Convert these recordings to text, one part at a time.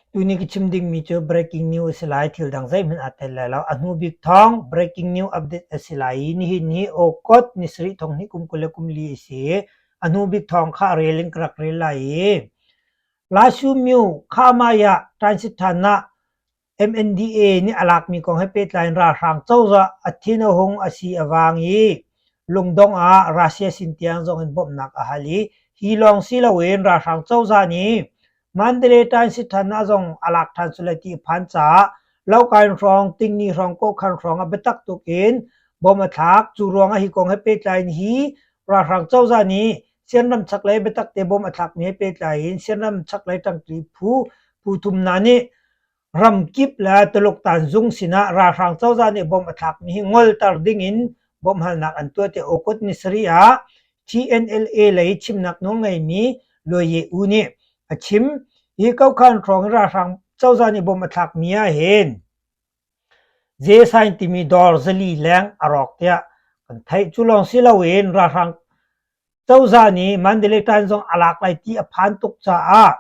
Tuni ka chim dingmi cu breaking news a si lai, thil dang zeihmanh aa tel lai lo. A hnu bik thawng breaking news update a si lai i nihin hi August ni sarih thong hnih kum 24 a si i a hnu bik thawng kha rel in ka rak rel lai i Lashu-myu Khamaya transit ṭhan ah MNDAA nih a lakmi kong he pehtlai in ralhrang cozah a thin a hung a si a vang i lungdong ah Russia sin tiang zong in bawmhnak a hal i hi lawng si loin ralhrang cozah nih Mandalay Transit ṭhan ah zong a lak ṭhan sual lai ti a phan caah Lokain hrawng, Tingni hrawng, Kawhkhan hrawng ah biatak tuk in bom a thlak. Cu ruangah hi kong he pehtlai in hi ralhrang cozah nih Sianram chaklei biatak te bom a thlakmi he pehtlai in Sianram chaklei ṭangṭi phu phu thum hna nih Ramkip le Tuluk tanzung sinah ralhrang cozah nih bom a thlakmi hi ngolter dingin bawmhhalnak an tuah tiah August ni sarih ah TNLA lei chimnak nawlngeimi Luai Ye U nih a chim. Hi kokhan hrawng i ralhrang cozah nih bom a thlakmi ahhin Zesain timi dawr zali leng a rawk tiah kan theih. Cu lawng si loin ralhrang cozah nih Mandalay Tan zong a lak lai ti a phan tuk caah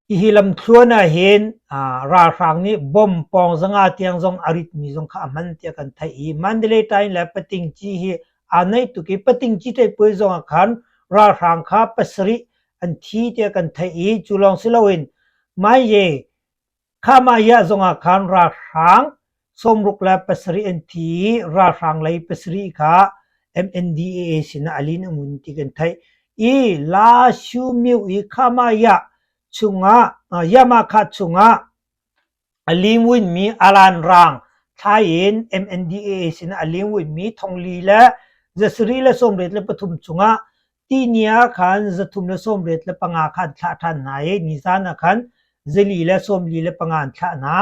Hihi lamthluan ahhin ralhrang nih bom pawng zanga tiang zong a ritmi zong kha a hman tiah kan theih i Mandalay Tain le Patingci hi aa naih tuk i Patingci ṭaihpuai zong ah khan ralhrang kha pasarih an thi tiah kan theih i cu lawng si loin Maye Khamaya zongah khan ralhrang 67 an thi i ralhrang lei pasarih kha MNDAA sinah a lin a ngun ti kan theih i La Shu Myo i Khamaya chungah Yamakha chungah a limwinmi alan rang thlai in MNDAA sinah a limwinmi thongli le zasarih le 83 chungah Tihni ah khan 385 kha an thlah ṭhan hna i nizan ah khan 445 an thlah hna.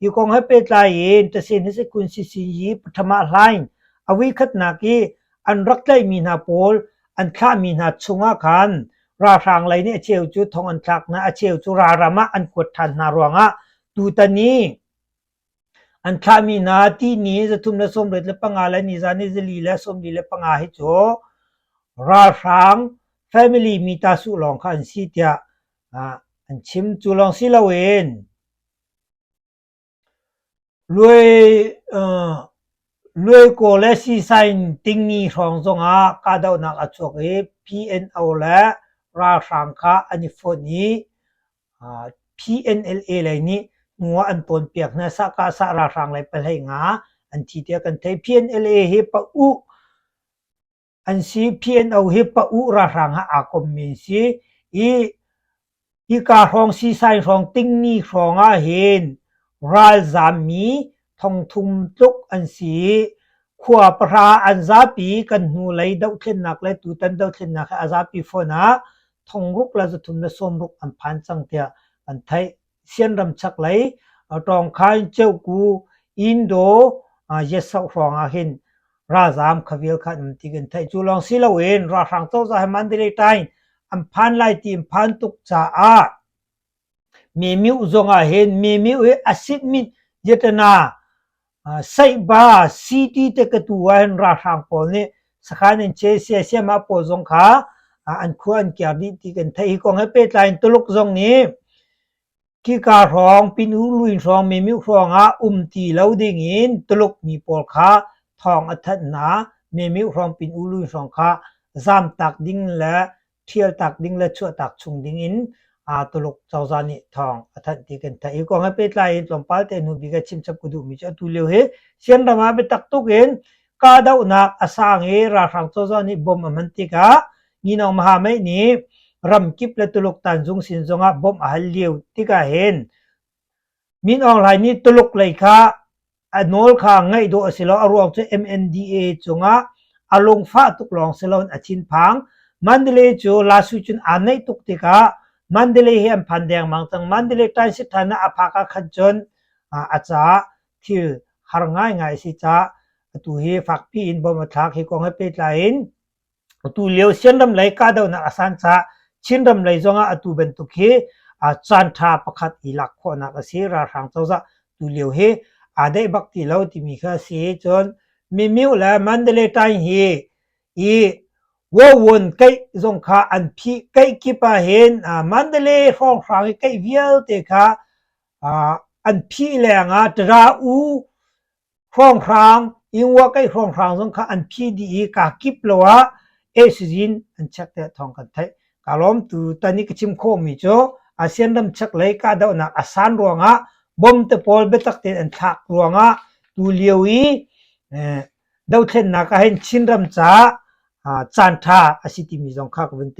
Hi kong he pehtlai in Tasin Hisekun Sisiyi Paṭhamah Hlaing a voikhatnak i an rak tlaihmi hna pawl an thlahmi hna chungah khan ralhrang lei nih a cheu cu thong an thlak hna, a cheu cu ralram ah an kuat ṭhan hna ruangah tutan i An thlahmi hna tihni 385 le nizan ni 445 hi cu ralhrang family mi ta suh lawng kha an si tiah an chim. Cu lawng si loin Luaikaw le Sisain Tingni hrawng zongah kahdohnak a chuak i PNO le ralhrang kha an i fonh i PNLA lei nih hnu ah an tawnpiak hna. Sahkahsah ralhrang lei pahlei nga an thi tiah kan theih. PNLA hi pa-uh an si. PNO hi pa-uh ralhrang ah aa kommi an si i hika hrawng Sisai hrawng Tingni hrawng ah hin ralzaammi thongthum tluk an si i khua pahra an zapi kan hnulei dohthlennak le tutan dohthlennak hi a zapi fawn ah thongruk le 360 an phan cang tiah kan theih. Sianram chaklei Tawngkhain Ceuku Indo Yesauh hrawng ah hin ralzaam khavial kha an um ti kan theih. Cu lawng si loin ralhrang cozah he Mandalay Tain an phan lai ti an phan tuk caah Mimyu zong ah hin Mimyu hi a sitmit yatana Saihba city te ka tu ah hin ralhrang pawl nih sakhan in che siasiamah pawl zong kha an khua an kiar dih ti kan theih. Hi kong he pehtlai in Tuluk zong nih khika hrawng Pinu Luin hrawng Mimyu hrawng ah um ti lo ding in Tuluk mi pawl kha thawng a thanh hna. Mimyu hrawng Pinu Luin hrawng kha zamtak ding le ṭhialtak ding le chuahtak chung ding in Tuluk cozah nih thawng a thanh ti kan theih. Hi kong he pehtlai in tlawmpal te hnu bik ah chimchap ka duhmi cu atu lio hi Sianram ah biatak tuk in kahdohnak a sang i ralhrang cozah nih bom a hman tikah Nginawng Mahamei nih ramkip le Tuluk tanzung sin zongah bawmh a hal lio tikah hin Min Aung Hlaing nih Tuluk lei kha a nawl kha ngaih dawh a si lo. A ruang cu MNDAA cungah a lungfah tuk lawng si loin a thinphang. Mandalay cu Lasu cun aa naih tuk tikah Mandalay hi an phan dengmang cang. Mandalay transit ṭhan ah a phak ah khan cun a caah thil har ngaingai a si caah atu hi fakpi in bom a thlak. Hi kong he pehtlai in Atu lio Sianram lei kahdohnak a san caah Chinram lei zongah atu bantuk hi caanṭha pakhat i lak khawhnak a si. Ralhrang cozah tu lio hi aa daih bak ti lo timi kha a si. Cun Mimyu le Mandalay Tain hi i. Wawon keih zong kha an phih. Keih kip ah hin Mandalay hrawnghrang i keih vialte kha an phih lengah Tara U hrawnghrang, Ingwa keih hrawnghrang zong kha an phih dih i kaa kip lo ah Asian an check tiah thawng kan theih. Kaa lawm tu tan i ka chim khawhmi cu ASEAN ram chaklei kahdohnak a san ruangah bom te pawl biatak tein an thlak ruangah tu lio i dothlennak ah hin Chinram caah caan ṭha a si timi zong kha ka vun tel.